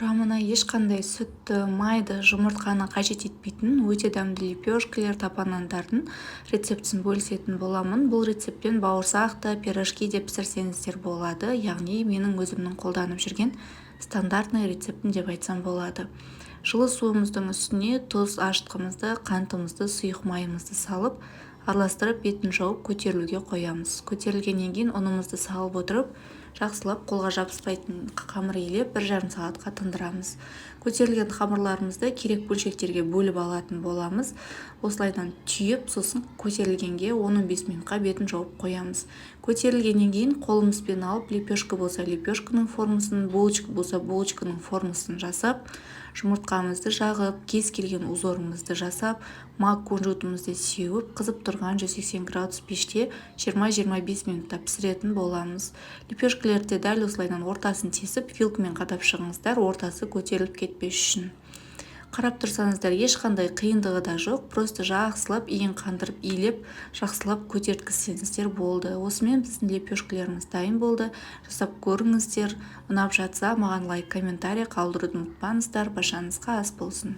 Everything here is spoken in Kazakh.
Құрамына ешқандай сүтті, майды, жұмыртқаны қажет етпейтін өте дәмді лепешкалар, тапа нандардың рецептісін бөлісетін боламын. Бұл рецептпен бауырсақ та, пирожки де пісірсеңіздер болады, яғни менің өзімнің қолданып жүрген стандартный рецептім деп айтсам болады. Жылы суымыздың үстіне тұз, ашытқымызды, қантымызды, сұйық майымызды салып, араластырып, бетін жауып, көтерілуге қоямыз. Көтерілгеннен кейін ұнымызды салып отырып, жақсылап қолға жабыспайтын қамыр илеп, 1,5 сағатқа тындырамыз. Көтерілген қамырларымызды керек бөлшектерге бөліп алатын боламыз. Осылайдан түйіп, сосын көтерілгенге 10-15 минутқа бетін жауып қоямыз. Көтерілгеннен кейін қолымызбен алып, лепешка болса, лепешканың формасын, булочка болса, булочканың формасын жасап, жұмыртқамызды жағып, кез келген узорымызды жасап, мак, кунжутымызды сеуіп, қызып тұрған 180 градус пеште 20-25 минутта пісіретін боламыз. Лепешкалерді дәл осылайдан ортасын тесіп, вилкамен қадап шығыңыздар, ортасы көтеріліп кетпес үшін. Қарап тұрсаңыздар, ешқандай қиындығы да жоқ, просто жақсылап иін қандырып илеп, жақсылап көтерткізсеңіздер болды. Осымен біздің лепешкалеріміз дайын болды. Жасап көріңіздер. Ұнап жатса, маған лайк, комментарий қалдыруды ұмытпаңыздар. Баршаңызға ас болсын!